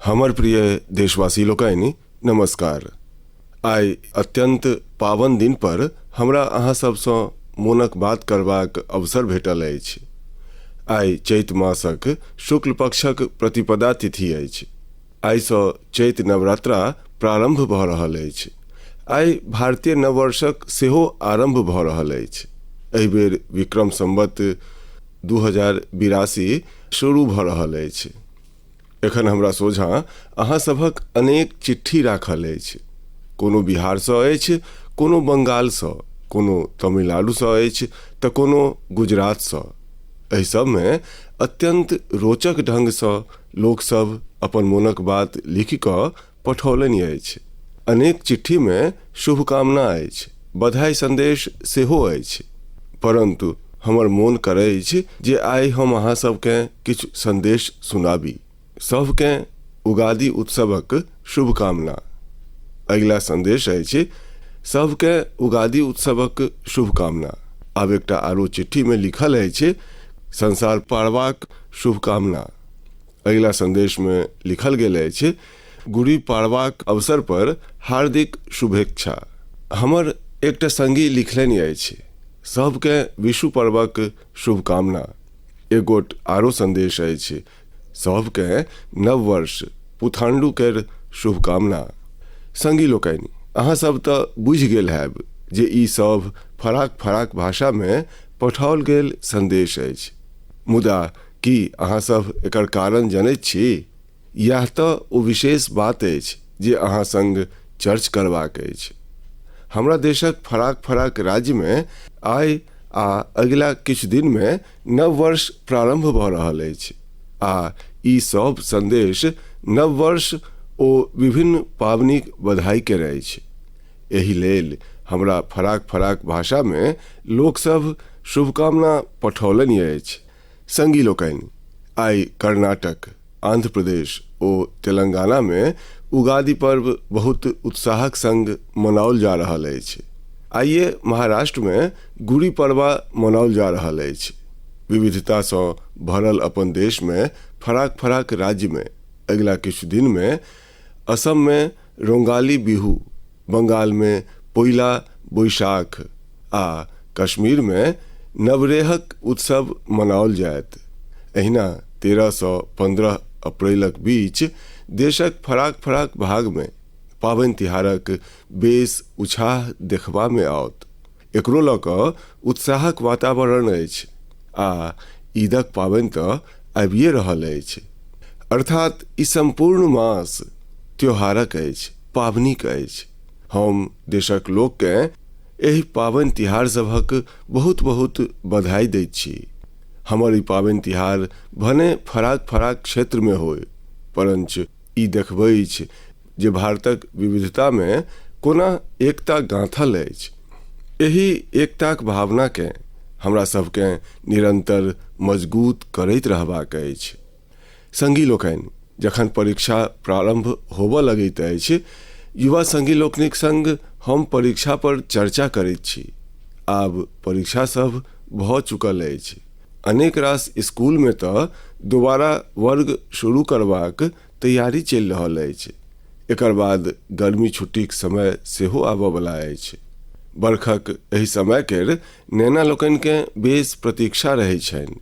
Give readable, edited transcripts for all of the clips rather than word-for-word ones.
हमर प्रिय देशवासी लोकनि, नमस्कार। आइ अत्यन्त पावन दिन पर हमरा अहाँ सभसँ मोनक बात करबाक अवसर भेटल अछि। आइ चैत मासक शुक्ल पक्षक प्रतिपदा तिथि अछि। आइसँ चैत नवरात्रा प्रारम्भ भऽ रहल अछि। आइ भारतीय नववर्षक सेहो आरम्भ भऽ रहल अछि। एहि बेर विक्रम संवत 2082 शुरू भऽ रहल अछि। एखन हमरा सोझाँ अहाँ सभक अनेक चिट्ठी राखल अछि। कोनो बिहारसँ अछि, कोनो बंगालसँ, कोनो तमिलनाडुसँ अछि तऽ कोनो गुजरातसँ। एहि सभमे अत्यन्त रोचक ढङ्गसँ लोकसभ अपन मोनक बात लिखि कऽ पठौलनि अछि। अनेक चिट्ठीमे शुभकामना अछि, बधाइ सन्देश सेहो अछि। परन्तु हमर मोन करैछ जे आइ हम अहाँ सभकेँ किछु सन्देश सुनाबी। सभकेँ उगादी उत्सवक शुभकामना। अगिला सन्देश अछि, सभकेँ उगादी उत्सवक शुभकामना। आब एकटा आरो चिट्ठीमे लिखल अछि, संसार पाड़वाक शुभकामना। अगिला सन्देशमे लिखल गेल अछि, गुड़ी पाड़वाक अवसर पर हार्दिक शुभेच्छा। हमर एकटा संगी लिखलनि अछि, सभकेँ विशु पर्वक शुभकामना। एक गोट आरो सन्देश अछि, सभकेँ नव वर्ष पुथांडू केर शुभकामना। संगी लोकनि, अहाँ सब तऽ बुझि गेल हैब जे ई सभ फराक फराक भाषामे पठाओल गेल सन्देश अछि। मुदा की अहाँ सभ एकर कारण जनैत छी? इएह तऽ ओ विशेष बात अछि जे अहाँ संग चर्च करबाक अछि। हमरा देशक फराक फराक राज्यमे आइ आ अगिला किछु दिनमे नव वर्ष प्रारम्भ भऽ रहल अछि आ ई सभ सन्देश नव वर्ष ओ विभिन्न पाबनिक बधाई केर अछि। एहि लेल हमरा फराक फराक भाषामे लोकसभ शुभकामना पठौलनि अछि। संगी लोकनि, आइ कर्नाटक, आंध्र प्रदेश ओ तेलंगानामे उगादि पर्व बहुत उत्साहक संग मनाओल जा रहल अछि। आइए महाराष्ट्रमे गुड़ी पड़वा मनाओल जा रहल अछि। विविधतासँ भरल अपन देशमे फराक फराक राज्यमे अगिला किछु दिनमे असममे रोंगाली बिहू, बंगालमे पोइला बोइशाख आ कश्मीरमे नवरेहक उत्सव मनाओल जायत। एहिना 13सँ 15 अप्रैलक बीच देशक फराक-फराक भागमे पाबनि-तिहारक बेस उछाह देखबामे आओत। एकरो लऽ कऽ उत्साहक वातावरण अछि आ ईदक पाबनि तऽ आबिए रहल अछि। अर्थात ई सम्पूर्ण मास त्योहारक अछि, पाबनिक अछि। हम देशक लोककेँ एहि पाबनि तिहार सभक बहुत-बहुत बधाइ दैत छी। हमर ई पाबनि तिहार भने फराक-फराक क्षेत्रमे होइ, परञ्च ई देखबैछ जे भारतक विविधतामे कोना एकता गाँथल अछि। एहि एकताक भावनाकेँ हमरा सभकेँ निरन्तर मजगूत करैत रहबाक अछि। संगी लोकनि, जखन परीक्षा प्रारम्भ होबऽ लगैत अछि, युवा संगी लोकनिक संग हम परीक्षा पर चर्चा करैत छी। आब परीक्षा सभ भऽ चुकल अछि। अनेक रास स्कूलमे तऽ दोबारा वर्ग शुरू करबाक तैयारी चलि रहल अछि। एकर बाद गर्मी छुट्टीक समय सेहो आबऽ बला अछि। बरखक एहि समय केर नेना लोकनिकेँ बेस प्रतीक्षा रहैत छनि।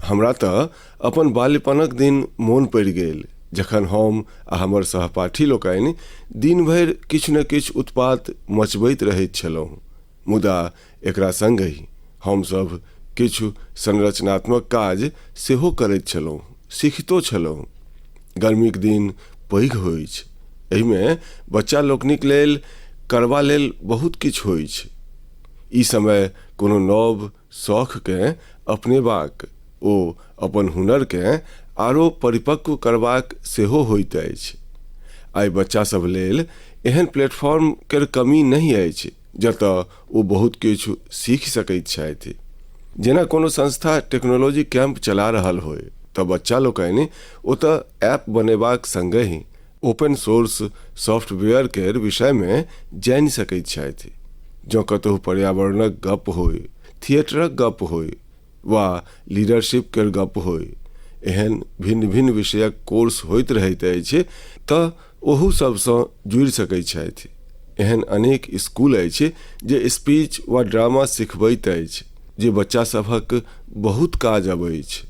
हमरा तऽ अपन बाल्यपनक दिन मोन पड़ि गेल जखन हम आ हमर सहपाठी लोकनि दिन भरि किछु ने किछु उत्पात मचबैत रहैत छलहुँ। मुदा एकरा संगहि हम सभ किछु संरचनात्मक काज सेहो करैत छलहुँ, सीखितो छलहुँ। गर्मीक दिन पैघ होइछ। एहिमे बच्चा लोकनिक लेल करबा लेल बहुत किछु होइछ। ई समय कोनो नव शौखकेँ अपनेबाक ओ अपन हुनरकेँ आरो परिपक्व करबाक सेहो होइत अछि। आइ बच्चा सभ लेल एहन प्लेटफॉर्म केर कमी नहि अछि जतय ओ बहुत किछु सीखि सकैत छथि। जेना कोनो संस्था टेक्नोलॉजी कैंप चला रहल होय तऽ बच्चा लोकनि ओतय ऐप बनेबाक संगहि ओपन सोर्स सॉफ्टवेयर केर विषयमे जानि सकैत छथि। जँ कतहु पर्यावरणक गप्प होइ, थियेटरक गप्प होइ वा लीडरशिप केर गप्प होइ, एहन भिन्न भिन्न विषयक कोर्स होइत रहैत अछि तऽ ओहू सभसँ जुड़ि सकैत छथि। एहन अनेक स्कूल अछि जे स्पीच वा ड्रामा सिखबैत अछि जे बच्चा सभक बहुत काज अबैछ।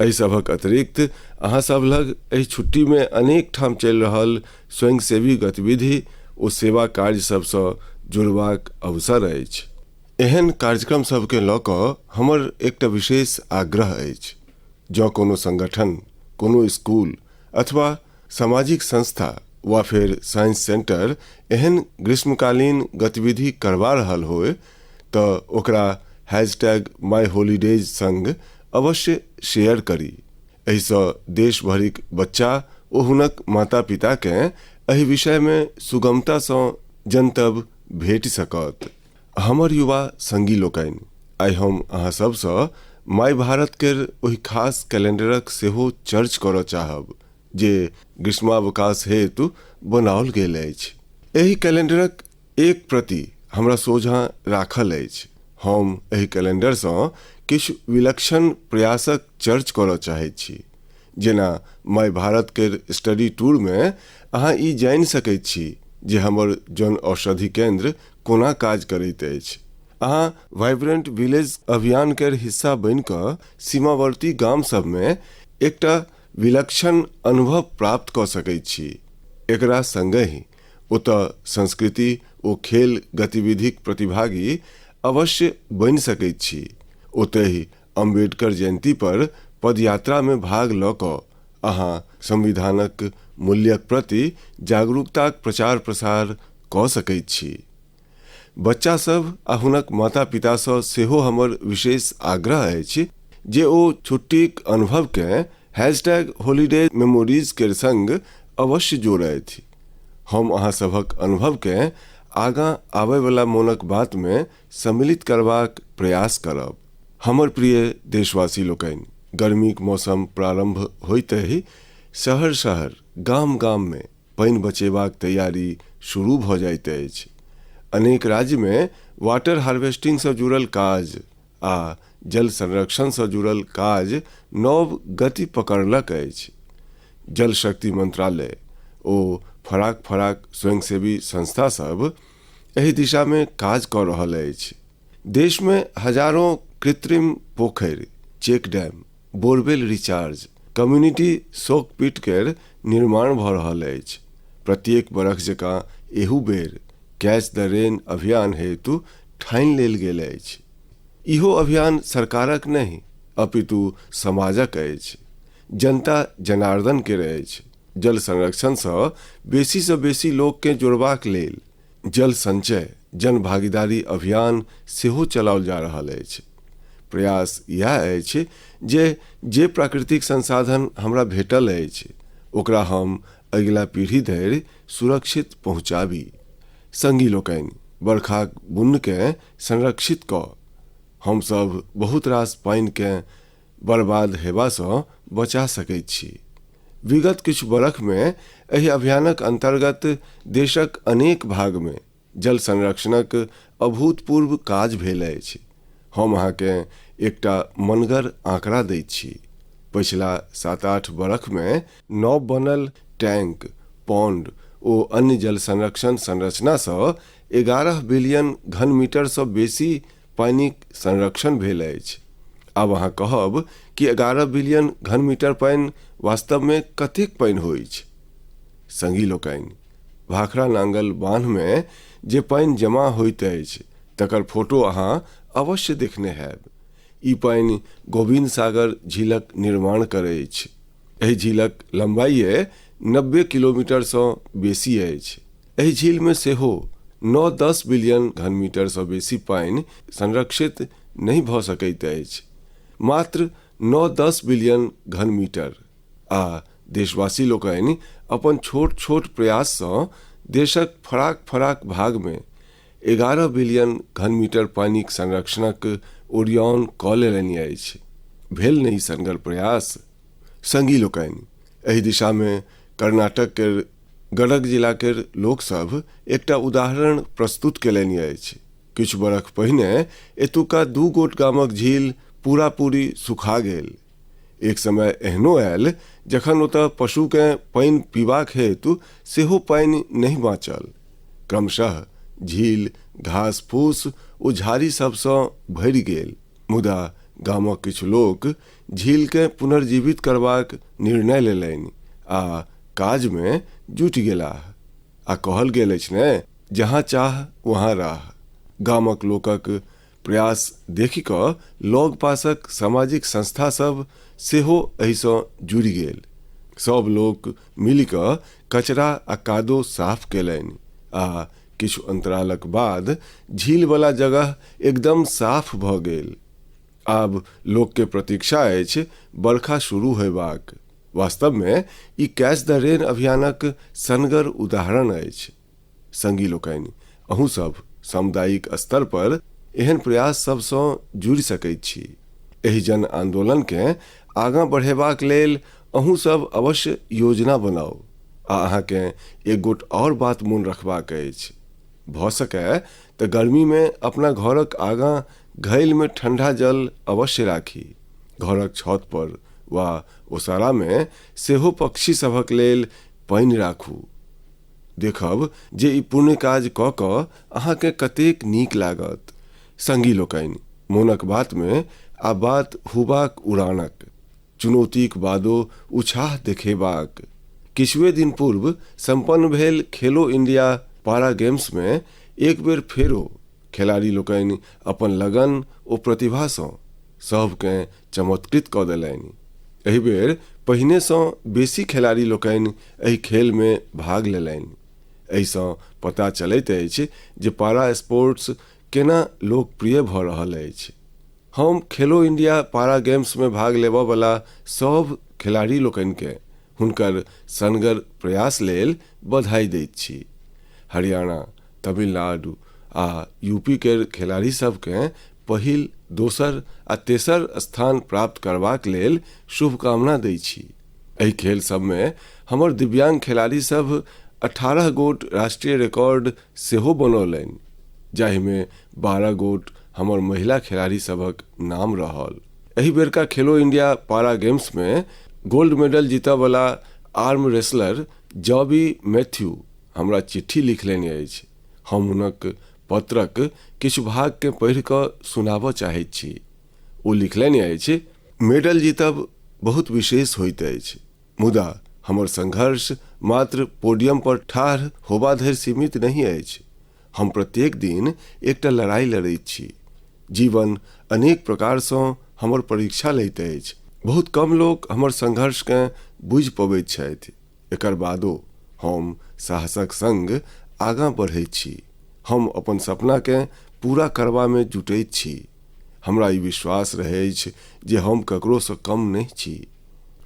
एहि सभक अतिरिक्त अहाँ सभ लग एहि छुट्टीमे अनेक ठाम चलि रहल स्वयंसेवी गतिविधि ओ सेवा कार्य सभसँ जुड़बाक अवसर अछि। एहन कार्यक्रम सभकेँ लऽ कऽ हमर एकटा विशेष आग्रह अछि। जँ कोनो संगठन, कोनो स्कूल अथवा सामाजिक संस्था वा फेर साइंस सेंटर एहन ग्रीष्मकालीन गतिविधि करबा रहल होय तऽ ओकरा हैशटैग माइहोलीडेज संग अवश्य शेयर करी। एहिसँ देश भरिक बच्चा ओ हुनक माता-पिताकेँ एहि विषयमे सुगमतासँ जनतब भेटि सकत। हमर युवा संगी लोकनि, आइ हम अहाँ सभसँ माइ भारत केर ओहि खास कैलेंडरक सेहो चर्च करऽ चाहब जे ग्रीष्मावकाश हेतु बनाओल गेल अछि। एहि कैलेंडरक एक प्रति हमरा सोझाँ राखल अछि। हम एहि कैलेंडरसँ किछु विलक्षण प्रयासक चर्च करऽ चाहैत छी। जेना माइ भारत केर स्टडी टूरमे अहाँ ई जानि सकैत छी जे हमर जन औषधि केंद्र कोना काज करैत अछि। अहाँ वाइब्रेंट विलेज अभियान केर हिस्सा बनि कऽ सीमावर्ती गाम सभमे एकटा विलक्षण अनुभव प्राप्त कऽ सकैत छी। एकरा संगहि ओतय संस्कृति ओ खेल गतिविधिक प्रतिभागी अवश्य बनि सकैत छी। ओतहि अम्बेडकर जयंती पर पदयात्रामे भाग लऽ कऽ अहाँ संविधानक मूल्यक प्रति जागरूकताक प्रचार-प्रसार कऽ सकैत छी। बच्चा सभ आ हुनक माता-पितासँ सेहो हमर विशेष आग्रह अछि जे ओ छुट्टीक अनुभवकेँ हैशटैग होलीडे मेमोरीज केर संग अवश्य जोड़थि। हम अहाँ सभक अनुभवकेँ आगाँ आबयवला मोनक बातमे सम्मिलित करबाक प्रयास करब। हमर प्रिय देशवासी लोकनि, गर्मीक मौसम प्रारम्भ होइतहि शहर-शहर, गाम-गाममे पानि बचेबाक तैयारी शुरू भऽ जाइत अछि। अनेक राज्यमे वाटर हार्वेस्टिंगसँ जुड़ल काज आ जल संरक्षणसँ जुड़ल काज नव गति पकड़लक अछि। जल शक्ति मंत्रालय ओ फराक-फराक स्वयंसेवी संस्था सभ एहि दिशामे काज कऽ रहल अछि। देशमे हजारों कृत्रिम पोखरि, check dam, borewell recharge, community soak pit केर निर्माण भऽ रहल अछि। प्रत्येक बरख जकाँ एहू बेर कैच द रेन अभियान हेतु ठानि लेल गेल अछि। इहो अभियान सरकारक नहि अपितु समाजक अछि। जनता जनार्दन केर अछि। जल संरक्षणसँ बेसीसँ बेसी लोककेँ जोड़बाक लेल जल संचय जन भागीदारी अभियान सेहो चलाओल जा रहल अछि। प्रयास इएह अछि जे जे प्राकृतिक संसाधन हमरा भेटल अछि ओकरा हम अगिला पीढ़ी धरि सुरक्षित पहुँचाबी। संगी लोकनि, बरखाक बुन्नकेँ संरक्षित कऽ हम सभ बहुत रास पानिकेँ बर्बाद हेबासँ बचा सकैत छी। विगत किछु बरखमे एहि अभियानक अन्तर्गत देशक अनेक भागमे जल संरक्षणक अभूतपूर्व काज भेल अछि। हम अहाँकेँ एकटा मनगर आँकड़ा दैत छी। पछिला सात-आठ बरखमे नव बनल टैंक, पॉन्ड ओ अन्य जल संरक्षण संरचनासँ 11 बिलियन घन मीटरसँ बेसी पानिक संरक्षण भेल अछि। आब अहाँ कहब कि 11 बिलियन घन मीटर पानि वास्तवमे कतेक पानि होइछ? संगी लोकनि, भाखड़ा नांगल बान्हमे जे पानि जमा होइत अछि तकर फोटो अहाँ अवश्य देखने हैब। ई पानि गोविन्द सागर झीलक निर्माण करैछ। एहि झीलक लम्बाइए 90 किलोमीटरसँ बेसी अछि। एहि झीलमे सेहो नौ-दस बिलियन घन मीटरसँ बेसी पानि संरक्षित नहि भऽ सकैत अछि। मात्र नौ-दस बिलियन घन मीटर। आ देशवासी लोकनि अपन छोट-छोट प्रयाससँ देशक फराक-फराक भागमे 11 बिलियन घन मीटर पानिक संरक्षणक ओरियाओन कऽ लेलनि अछि। भेल ने ई सनगर प्रयास? संगी लोकनि, एहि दिशामे कर्नाटक केर गडग जिला केर लोक सभ एकटा उदाहरण प्रस्तुत केलनि अछि। किछु बरख पहिने एतुका दू गोट गामक झील पूरा-पूरी सुखा गेल। एक समय एहनो आयल जखन ओतय पशुकेँ पानि पीबाक हेतु सेहो पानि नहि बाँचल। क्रमशः झील घास फूस ओ झाड़ी सभसँ भरि गेल। मुदा गामक किछु लोक झीलकेँ पुनर्जीवित करबाक निर्णय लेलनि आ काजमे जुटि गेलाह। आ कहल गेल अछि ने, जहाँ चाह वहाँ राह। गामक लोकक प्रयास देखि कऽ लगपासक सामाजिक संस्था सभ सेहो एहिसँ जुड़ि गेल। सभ लोक मिलि कऽ कचरा आ कादो साफ केलनि आ किछु अन्तरालक बाद झीलवला जगह एकदम साफ भऽ गेल। आब लोकके प्रतीक्षा अछि बरखा शुरू होयबाक। वास्तवमे ई कैच द रेन अभियानक सनगर उदाहरण अछि। संगी लोकनि, अहूँ सभ सामुदायिक स्तर पर एहन प्रयास सभसँ जुड़ि सकैत छी। एहि जन आन्दोलनकेँ आगाँ बढ़ेबाक लेल अहूँ सभ अवश्य योजना बनाउ। आ अहाँकेँ एक गोट आओर बात मोन रखबाक अछि। भऽ सकय तऽ गर्मीमे अपना घरक आगाँ घैलमे ठंडा जल अवश्य राखी। घरक छत पर वा ओसारामे सेहो पक्षी सभक लेल पानि राखू। देखब जे ई पुण्य काज कऽ कऽ अहाँकेँ कतेक नीक लागत। संगी लोकनि, मोनक बातमे आ बात हुबाक उड़ानक, चुनौतीक बादो उछाह देखेबाक। किछुए दिन पूर्व सम्पन्न भेल खेलो इंडिया पारा गेम्समे एक बेर फेरो खेलाड़ी लोकनि अपन लगन ओ प्रतिभासँ सभकेँ चमत्कृत कऽ देलनि। एहि बेर पहिनेसँ बेसी खेलाड़ी लोकनि एहि खेलमे भाग लेलनि। एहिसँ पता चलैत अछि जे पारा स्पोर्ट्स केना लोकप्रिय भऽ रहल अछि। हम खेलो इंडिया पारा गेम्समे भाग लेबयवला सभ खेलाड़ी लोकनिकेँ हुनकर सनगर प्रयास लेल बधाई दैत छी। हरियाणा, तमिलनाडु आ यूपी केर खेलाड़ी सभकेँ पहिल, दोसर आ तेसर स्थान प्राप्त करबाक लेल शुभकामना दैत छी। एहि खेल सभमे हमर दिव्यांग खेलाड़ी सभ 18 गोट राष्ट्रीय रिकॉर्ड सेहो बनौलनि, जाहिमे 12 गोट हमर महिला खेलाड़ी सभक नाम रहल। एहि बेरका खेलो इंडिया पारा गेम्समे gold medal जीतयवला arm wrestler जॉबी Matthew हमरा चिट्ठी लिखलनि अछि। हम हुनक पत्रक किछु भागकेँ पढ़ि कऽ सुनाबऽ चाहैत छी। ओ लिखलनि अछि, मेडल जीतब बहुत विशेष होइत अछि, मुदा हमर संघर्ष मात्र पोडियम पर ठाढ़ होबा धरि सीमित नहि अछि। हम प्रत्येक दिन एकटा लड़ाई लड़ैत छी। जीवन अनेक प्रकारसँ हमर परीक्षा लैत अछि। बहुत कम लोक हमर संघर्षकेँ बुझि पबैत छथि। एकर बादो हम साहसक संग आगाँ बढ़ैत छी। हम अपन सपनाकेँ पूरा करबामे जुटैत छी। हमरा ई विश्वास रहैछ जे हम ककरोसँ कम नहि छी।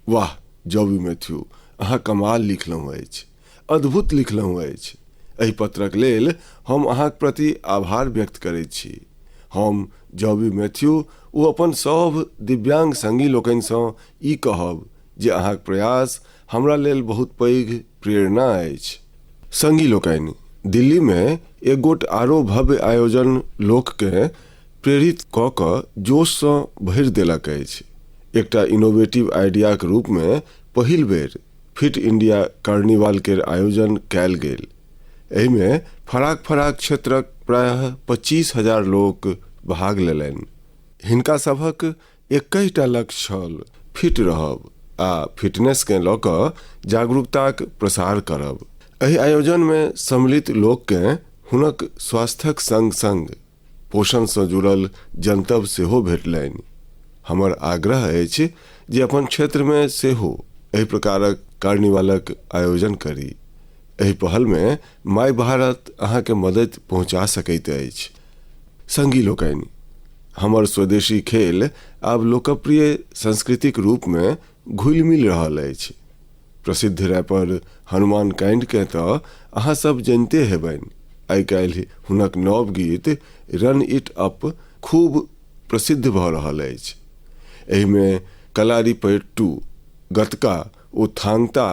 वाह जॉबी मैथ्यू, अहाँ कमाल लिखलहुँ अछि। अद्भुत लिखलहुँ अछि। एहि पत्रक लेल हम अहाँक प्रति आभार व्यक्त करैत छी। हम जॉबी मैथ्यू ओ अपन सभ दिव्यांग संगी लोकनिसँ ई कहब जे अहाँक प्रयास हमरा लेल बहुत पैघ प्रेरणा अछि। संगी लोकनि, दिल्लीमे एक गोट आरो भव्य आयोजन लोककेँ प्रेरित कऽ कऽ जोशसँ भरि देलक अछि। एकटा इनोवेटिव आइडियाक रूपमे पहिल बेर फिट इंडिया कार्निवाल केर आयोजन कयल गेल। एहिमे फराक-फराक क्षेत्रक प्रायः 25,000 लोक भाग लेलनि। हिनका सभक एकहिटा लक्ष्य छल, फिट रहब आ फिटनेसकेँ लऽ कऽ जागरूकताक प्रसार करब। एहि आयोजनमे सम्मिलित लोककेँ हुनक स्वास्थ्यक संग-संग पोषणसँ जुड़ल जनतब सेहो भेटलनि। हमर आग्रह अछि जे अपन क्षेत्रमे सेहो एहि प्रकारक कार्निवालक आयोजन करी। एहि पहलमे माय भारत अहाँकेँ मदति पहुँचा सकैत अछि। संगी लोकनि, हमर स्वदेशी खेल आब लोकप्रिय संस्कृतिक रूपमे घुलि-मिलि रहल अछि। प्रसिद्ध रैपर हनुमान काइंडकेँ तऽ अहाँ सभ जनिते हेबनि। आइ-काल्हि हुनक नव गीत रन it up खूब प्रसिद्ध भऽ रहल अछि। एहिमे कलारीपयट्टू, गतका ओ थांगता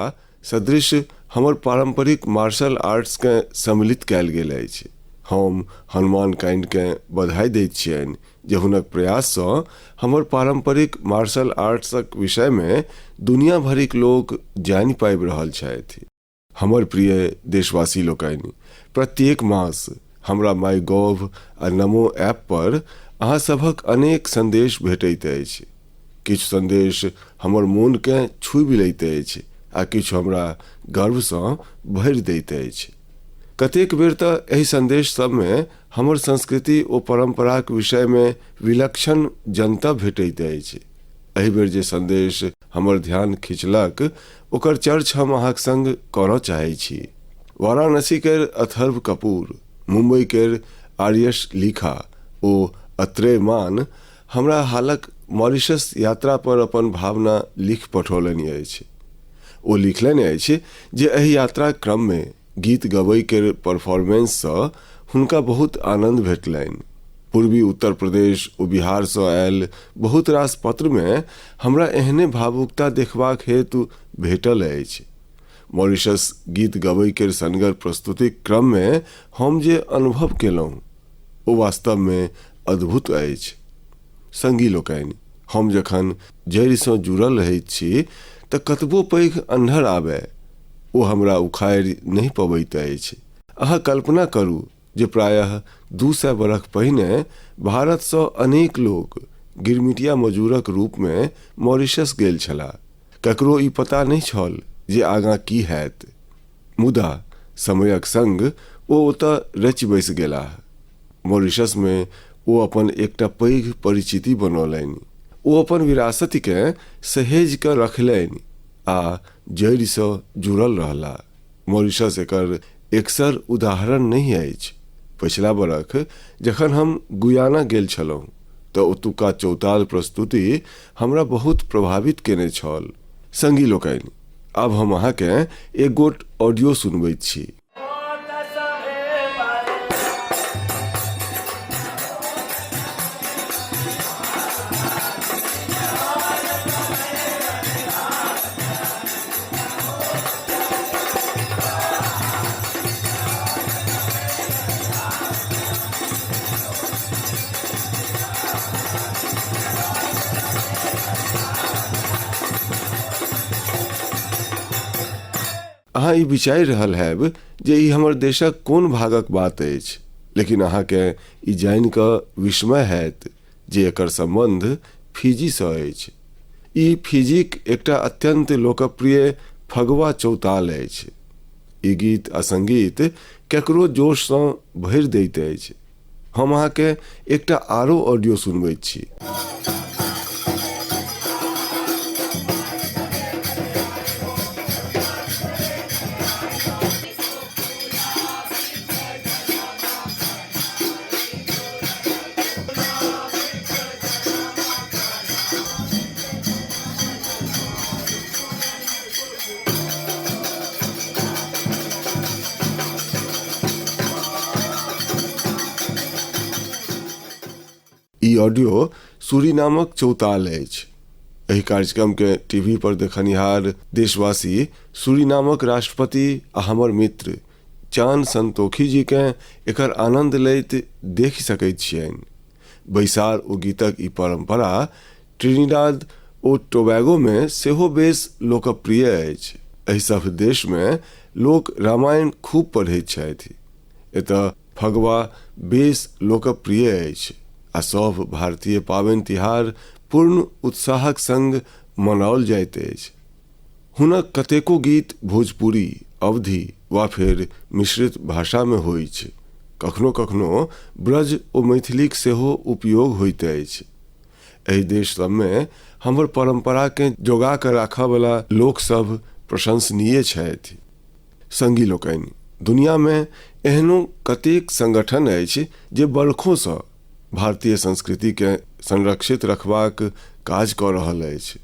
सदृश हमर पारंपरिक मार्शल आर्ट्सकेँ सम्मिलित कयल गेल अछि। हम हनुमान काइंडकेँ बधाई दैत छियनि जे हुनक प्रयाससँ हमर पारम्परिक मार्शल आर्ट्सक विषयमे दुनिया भरिक लोक जानि पाबि रहल छथि। हमर प्रिय देशवासी लोकनि, प्रत्येक मास हमरा माई गॉव आ नमो ऐप पर अहाँ सभक अनेक संदेश भेटैत अछि। किछु संदेश हमर मोनकेँ छूबि लैत अछि आ किछु हमरा गर्वसँ भरि दैत अछि। कतेक बेर तऽ एहि संदेश सभमे हमर संस्कृति ओ परम्पराक विषयमे विलक्षण जनतब भेटैत अछि। एहि बेर जे संदेश हमर ध्यान खिंचलक ओकर चर्च हम अहाँक संग करऽ चाहैत छी। वाराणसी केर अथर्व कपूर, मुंबई केर आर्यश लीखा ओ अत्रेय मान हमरा हालक मॉरीशस यात्रा पर अपन भावना लिखि पठौलनि अछि। ओ लिखलनि अछि जे एहि यात्राक क्रममे गीत गबै केर परफॉर्मेंससँ हुनका बहुत आनंद भेटलनि। पूर्वी उत्तर प्रदेश ओ बिहारसँ आयल बहुत रास पत्रमे हमरा एहने भावुकता देखबाक हेतु भेटल अछि। मॉरीशस गीत गबै केर सनगर प्रस्तुतिक क्रममे हम जे अनुभव केलहुँ ओ वास्तवमे अद्भुत अछि। संगी लोकनि, हम जखन जड़िसँ जुड़ल रहैत छी तऽ कतबो पैघ अन्हर आबय, ओ हमरा उखाड़ि नहि पबैत अछि। अहाँ कल्पना करू जे प्रायः 200 बरख पहिने भारतसँ अनेक लोक गिरमिटिया मजूरक रूपमे मॉरीशस गेल छलाह। ककरो ई पता नहि छल जे आगाँ की हैत। मुदा समयक संग ओ ओतऽ रचि बसि गेलाह। मॉरीशसमे ओ अपन एकटा पैघ परिचिति बनौलनि। ओ अपन विरासतिकेँ सहेजि कऽ रखलनि आ जड़िसँ जुड़ल रहलाह। मॉरीशस एकर एकसर उदाहरण नहि अछि। पछिला बरख जखन हम गुयाना गेल छलहुँ तऽ ओतुका चौताल प्रस्तुति हमरा बहुत प्रभावित केने छल। संगी लोकनि, आब हम अहाँकेँ एक गोट ऑडियो सुनबैत छी। अहाँ ई विचारि रहल हैब जे ई हमर देशक कोन भागक बात अछि, लेकिन अहाँकेँ ई जानि कऽ विस्मय हैत जे एकर सम्बन्ध फिजीसँ अछि। ई फिजीक एकटा अत्यन्त लोकप्रिय फगवा चौताल अछि। ई गीत आ संगीत केकरो जोशसँ भरि दैत अछि। हम अहाँकेँ एकटा आरो ऑडियो सुनबैत छी। ई ऑडियो सूरीनामक चौताल अछि। एहि कार्यक्रमकेँ टीवी पर देखनिहार देशवासी सूरीनामक राष्ट्रपति आ हमर मित्र चान संतोखी जीकेँ एकर आनंद लैत देखि सकैत छियनि। बैसार ओ गीतक ई परंपरा ट्रिनिडाद ओ टोबैगोमे सेहो बेस लोकप्रिय अछि। एहि सभ देशमे लोक रामायण खूब पढ़ैत छथि। एतय फगवा बेस लोकप्रिय अछि आ सभ भारतीय पाबनि-तिहार पूर्ण उत्साहक संग मनाओल जाइत अछि। हुनक कतेको गीत भोजपुरी, अवधी वा फेर मिश्रित भाषामे होइछ। कखनो-कखनो ब्रज ओ मैथिलीक सेहो उपयोग होइत अछि। एहि देश सभमे हमर परम्पराकेँ जोगा कऽ राखऽवला लोक सभ प्रशंसनीय छथि। संगी लोकनि, दुनियामे एहनो कतेक संगठन अछि जे बरखोसँ भारतीय संस्कृतिकेँ संरक्षित रखबाक काज कऽ रहल अछि।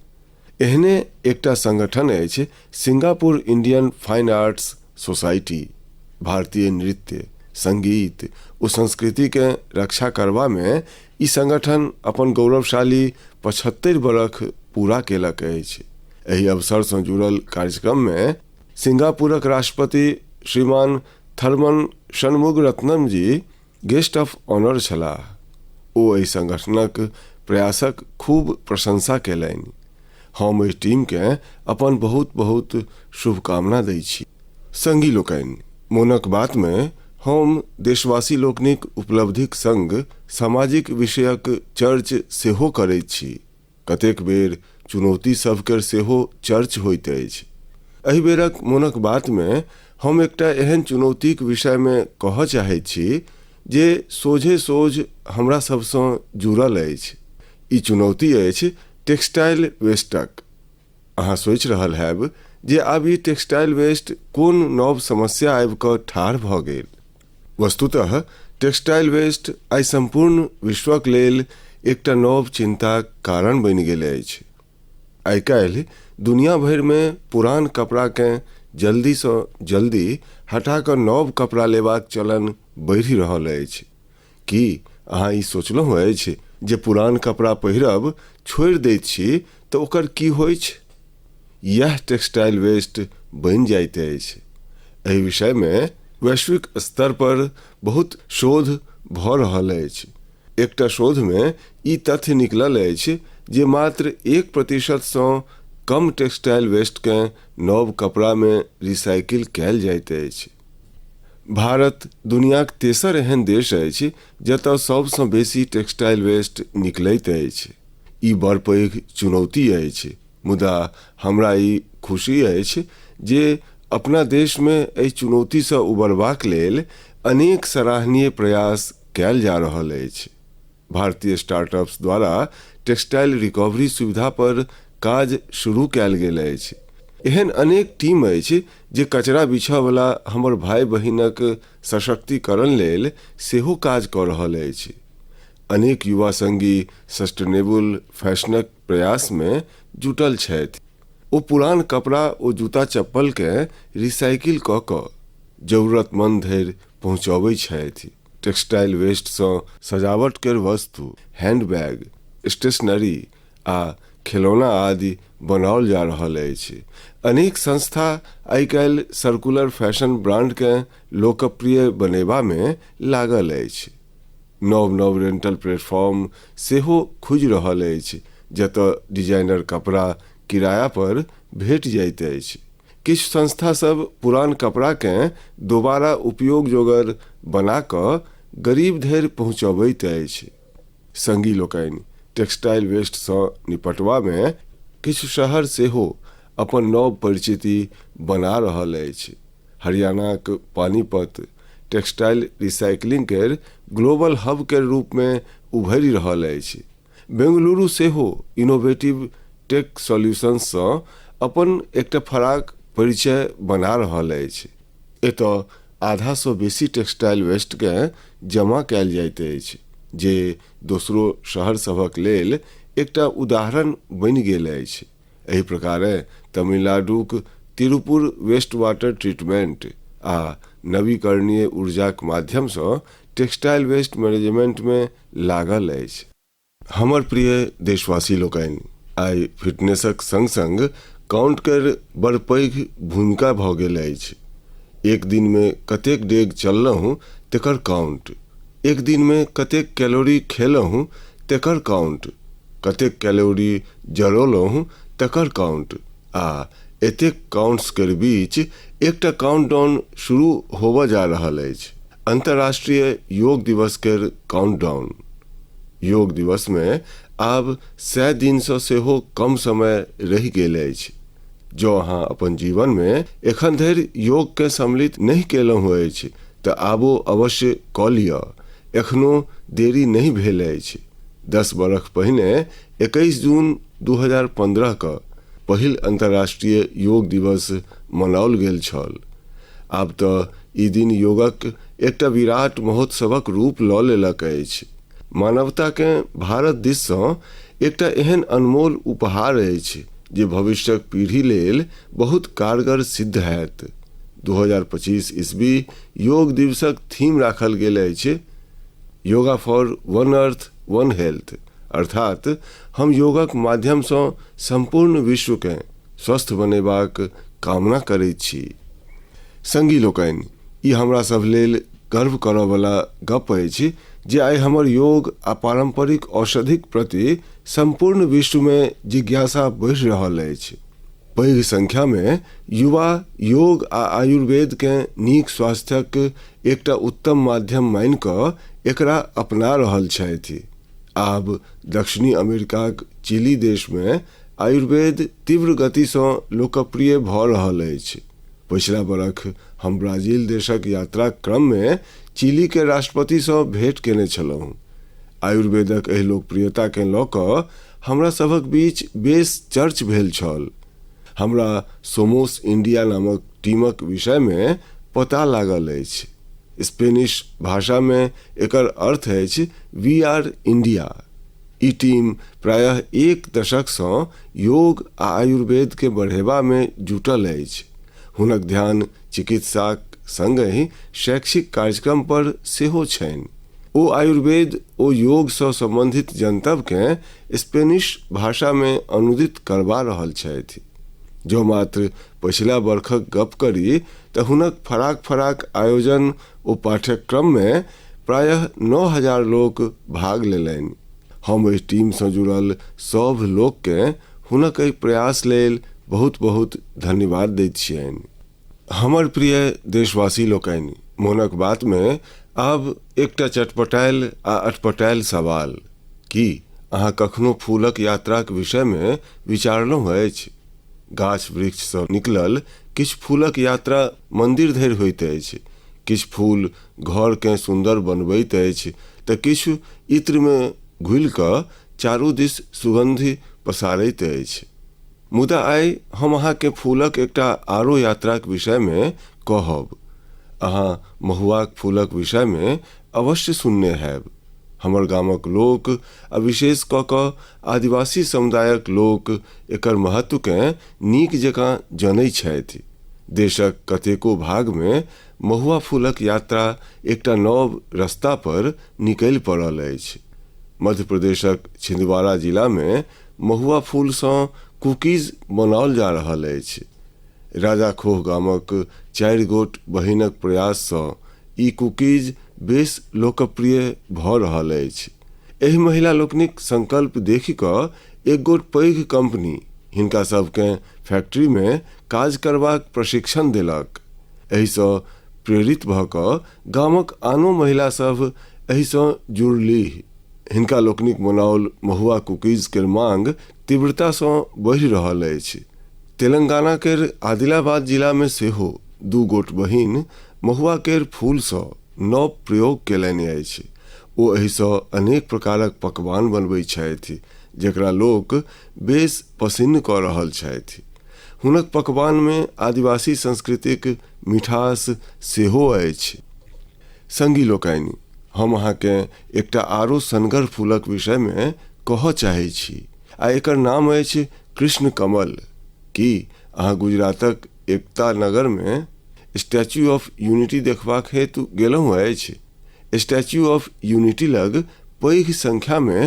एहने एकटा संगठन अछि Singapore Indian fine arts society. भारतीय नृत्य, संगीत ओ संस्कृतिकेँ रक्षा करबामे ई संगठन अपन गौरवशाली 75 बरख पूरा केलक अछि। एहि अवसरसँ जुड़ल कार्यक्रममे सिंगापुरक राष्ट्रपति श्रीमान Tharman Shanmugaratnam ji guest of honour छलाह। ओ एहि संगठनक प्रयासक खूब प्रशंसा कयलनि। हम एहि टीमकेँ अपन बहुत बहुत शुभकामना दैत छी। संगी लोकनि, मोनक बातमे हम देशवासी लोकनिक उपलब्धिक संग सामाजिक विषयक चर्च सेहो करैत छी। कतेक बेर चुनौती सभ केर सेहो चर्च होइत अछि। एहि बेरक मोनक बातमे हम एकटा एहन चुनौतीक विषयमे कहऽ चाहैत छी जे सोझे सोझ हमरा सभसँ जुड़ल अछि। ई चुनौती अछि टेक्सटाइल वेस्टक। अहाँ सोचि रहल हैब जे आब ई टेक्सटाइल वेस्ट कोन नव समस्या आबि कऽ ठाढ़ भऽ गेल। वस्तुतः टेक्सटाइल वेस्ट आइ सम्पूर्ण विश्वक लेल एकटा नव चिन्ताक कारण बनि गेल अछि। आइ काल्हि दुनिया भरिमे पुरान कपड़ाकेँ जल्दीसँ जल्दी हटा कऽ नव कपड़ा लेबाक चलन बढ़ि रहल अछि। की अहाँ ई सोचलहुँ अछि जे पुरान कपड़ा पहिरब छोड़ि दैत छी तऽ ओकर की होइछ? इएह टेक्सटाइल वेस्ट बनि जाइत अछि। एहि विषयमे वैश्विक स्तर पर बहुत शोध भऽ रहल अछि। एकटा शोधमे ई तथ्य निकलल अछि जे मात्र 1%सँ कम टेक्सटाइल वेस्टकेँ नव कपड़ामे रिसाइकिल कयल जाइत अछि। भारत दुनियाक तेसर एहन देश अछि जतय सभसँ बेसी टेक्सटाइल वेस्ट निकलैत अछि। ई बड़ पैघ चुनौती अछि, मुदा हमरा ई खुशी अछि जे अपना देशमे एहि चुनौतीसँ उबरबाक लेल अनेक सराहनीय प्रयास कयल जा रहल अछि। भारतीय स्टार्टअप्स द्वारा टेक्सटाइल रिकवरी सुविधा पर काज शुरू कयल गेल अछि। एहन अनेक टीम अछि जे कचरा बिछयवला हमर भाय बहिनक सशक्तिकरण लेल सेहो काज कऽ रहल अछि। अनेक युवा संगी सस्टेनेबल फैशनक प्रयासमे जुटल छथि। ओ पुरान कपड़ा ओ जूता चप्पलकेँ रिसाइकिल कऽ कऽ जरूरतमंद धरि पहुँचबैत छथि। टेक्सटाइल वेस्टसँ सजावट केर वस्तु, हैंडबैग, स्टेशनरी आ खेलौना आदि बनाओल जा रहल अछि। अनेक संस्था आइ काल्हि सर्कुलर फैशन ब्रांडकेँ लोकप्रिय बनेबामे लागल अछि। नव नव रेंटल प्लेटफॉर्म सेहो खुजि रहल अछि जतय डिजाइनर कपड़ा किराया पर भेटि जाइत अछि। किछु संस्था सभ पुरान कपड़ाकेँ दोबारा उपयोग जोगर बना कऽ गरीब धरि पहुँचबैत अछि। संगी लोकनि, टेक्सटाइल वेस्टसँ निपटबामे किछु शहर सेहो अपन नव परिचिति बना रहल अछि। हरियाणाक पानीपत टेक्सटाइल रिसाइकिलिंग केर ग्लोबल हब केर रूपमे उभरि रहल अछि। बेंगलुरु सेहो इनोवेटिव टेक सॉल्यूशंससँ अपन एकटा फराक परिचय बना रहल अछि। एतय आधासँ बेसी टेक्सटाइल वेस्टकेँ जमा कयल जाइत अछि, जे दोसरो शहर सभक लेल एकटा उदाहरण बनि गेल अछि। एहि प्रकारेँ तमिलनाडुक तिरुपुर वेस्ट वाटर ट्रीटमेंट आ नवीकरणीय ऊर्जाक माध्यमसँ टेक्सटाइल वेस्ट मैनेजमेंटमे लागल अछि। हमर प्रिय देशवासी लोकनि, आइ फिटनेसक संग-संग काउंट केर बड़ पैघ भूमिका भऽ गेल अछि। एक दिनमे कतेक डेग चललहुँ तेकर काउंट, एक दिनमे कतेक कैलोरी खेलहुँ तेकर काउंट, कतेक कैलोरी जरौलहुँ तकर काउंट आ एतेक काउंट्स केर बीच एकटा काउंटडाउन शुरू होबय जा रहल अछि, अंतर्राष्ट्रीय योग दिवस केर काउंटडाउन। योग दिवसमे आब 100 दिनसँ सेहो कम समय रहि गेल अछि। जँ अहाँ अपन जीवनमे एखन धरि योगकेँ सम्मिलित नहि कयलहुँ अछि तऽ आबो अवश्य कऽ लिअ। एखनो देरी नहि भेल अछि। 10 बरख पहिने 21 जून 2015 कऽ पहिल अंतर्राष्ट्रीय योग दिवस मनाओल गेल छल। आब तऽ ई दिन योगक एकटा विराट महोत्सवक रूप लऽ लेलक अछि। मानवताकेँ भारत दिससँ एकटा एहन अनमोल उपहार अछि जे भविष्यक पीढ़ी लेल बहुत कारगर सिद्ध हैत। 2025 ईस्वी योग दिवसक थीम राखल गेल अछि yoga for one earth one health, अर्थात हम योगक माध्यमसँ सम्पूर्ण विश्वकेँ स्वस्थ बनेबाक कामना करैत छी। संगी लोकनि, ई हमरा सभ लेल गर्व करऽवला गप अछि जे आइ हमर योग आ पारम्परिक औषधिक प्रति सम्पूर्ण विश्वमे जिज्ञासा बढ़ि रहल अछि। पैघ संख्यामे युवा योग आ आयुर्वेदकेँ नीक स्वास्थ्यक एकटा उत्तम माध्यम मानि कऽ एकरा अपना रहल छथि। आब दक्षिणी अमेरिकाक चिली देशमे आयुर्वेद तीव्र गतिसँ लोकप्रिय भऽ रहल अछि। पछिला बरख हम ब्राजील देशक यात्राक क्रममे चिलीके राष्ट्रपतिसँ भेंट केने छलहुँ। आयुर्वेदक एहि लोकप्रियताकेँ लऽ कऽ हमरा सभक बीच बेस चर्च भेल छल। हमरा सोमोस इंडिया नामक टीमक विषयमे पता लागल अछि। स्पेनिश भाषामे एकर अर्थ अछि वी आर इंडिया। ई टीम प्रायः एक दशकसँ योग आ आयुर्वेदकेँ बढ़ेबामे जुटल अछि। हुनक ध्यान चिकित्साक सङ्गहि शैक्षिक कार्यक्रम पर सेहो छनि। ओ आयुर्वेद ओ योगसँ सम्बन्धित जनतबकेँ स्पेनिश भाषामे अनूदित करबा रहल छथि। जँ मात्र पछिला बरखक गप करी तऽ हुनक फराक-फराक आयोजन ओ पाठ्यक्रममे प्रायः 9000 लोक भाग लेलनि। हम एहि टीमसँ जुड़ल सभ लोककेँ हुनक एहि प्रयास लेल बहुत-बहुत धन्यवाद दैत छियनि। हमर प्रिय देशवासी लोकनि, मोनक बातमे आब एकटा चटपटायल आ अटपटायल सवाल। की अहाँ कखनो फूलक यात्राक विषयमे विचारलहुँ अछि? गाछ-वृक्षसँ निकलल किछु फूलक यात्रा मन्दिर धरि होइत अछि, किछु फूल घरकेँ सुन्दर बनबैत अछि तऽ किछु इत्रमे घुलि कऽ चारू दिस सुगन्धि पसारैत अछि। मुदा आइ हम अहाँकेँ फूलक एकटा आरो यात्राक विषयमे कहब। अहाँ महुआक फूलक विषयमे अवश्य सुनने हैब। हमर गामक लोक आ विशेष कऽ कऽ आदिवासी समुदायक लोक एकर महत्वकेँ नीक जकाँ जनैत छथि। देशक कतेको भागमे महुआ फूलक यात्रा एकटा नव रस्ता पर निकलि पड़ल अछि। मध्य प्रदेशक छिंदवाड़ा जिलामे महुआ फूलसँ कुकीज बनाओल जा रहल अछि। राजाखोह गामक 4 गोट बहिनक प्रयाससँ ई कुकीज बेस लोकप्रिय भऽ रहल अछि। एहि महिला लोकनिक संकल्प देखि कऽ एक गोट पैघ कंपनी हिनका सभकेँ फैक्ट्रीमे काज करबाक प्रशिक्षण देलक। एहिसँ प्रेरित भऽ कऽ गामक आनो महिला सभ एहिसँ जुड़लीह। हिनका लोकनिक बनाओल महुआ कुकीज केर मांग तीव्रतासँ बढ़ि रहल अछि। तेलंगाना केर आदिलाबाद जिलामे सेहो 2 गोट बहिन महुआ केर फूलसँ नव प्रयोग केलनि अछि। ओ एहिसँ अनेक प्रकारक पकवान बनबैत छथि, जकरा लोक बेस पसिन्न कऽ रहल छथि। हुनक पकवानमे आदिवासी संस्कृतिक मिठास सेहो अछि। संगी लोकनि, हम अहाँकेँ एकटा आरो सनगर फूलक विषयमे कहऽ चाहैत छी आ एकर नाम अछि कृष्ण कमल। की अहाँ गुजरातक एकता नगरमे स्टैच्यू ऑफ यूनिटी देखबाक हेतु गेलहुँ अछि? स्टैच्यू ऑफ यूनिटी लग पैघ संख्यामे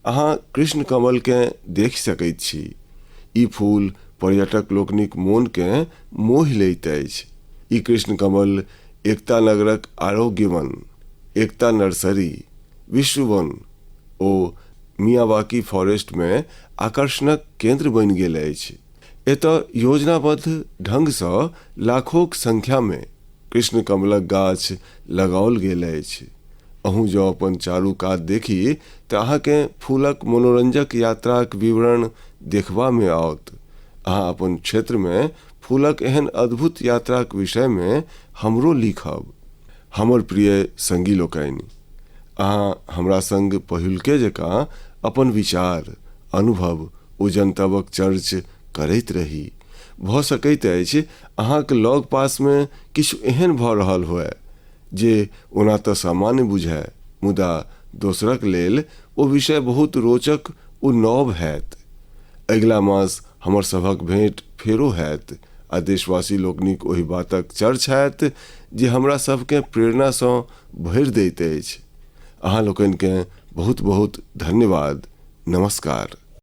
अहाँ कृष्ण कमलकेँ देखि सकैत छी। ई फूल पर्यटक लोकनिक मोनकेँ मोहि लैत अछि। ई कृष्ण कमल एकता नगरक आरोग्य वन, एकता नर्सरी, विश्व वन ओ मियावाकी फॉरेस्टमे आकर्षणक केन्द्र बनि गेल अछि। एतय योजनाबद्ध ढंगसँ लाखोक संख्यामे कृष्ण कमलक गाछ लगाओल गेल अछि। अहूँ जँ अपन चारू कात देखी तऽ अहाँकेँ फूलक मनोरंजक यात्राक विवरण देखबामे आओत। अहाँ अपन क्षेत्रमे फूलक एहन अद्भुत यात्राक विषयमे हमरो लिखब। हमर प्रिय संगी लोकनि, अहाँ हमरा संग पहिलुके जकाँ अपन विचार, अनुभव ओ जनतबक चर्च करैत रही। भऽ सकैत अछि अहाँक लग-पासमे किछु एहन भऽ रहल होअय जे ओना तऽ सामान्य बुझाय, मुदा दोसरक लेल ओ विषय बहुत रोचक ओ नव हैत। अगिला मास हमर सभक भेंट फेरो हैत आ देशवासी लोकनिक ओहि बातक चर्च हैत जे हमरा सभकेँ प्रेरणासँ भरि दैत अछि। अहाँ लोकनिकेँ बहुत-बहुत धन्यवाद। नमस्कार।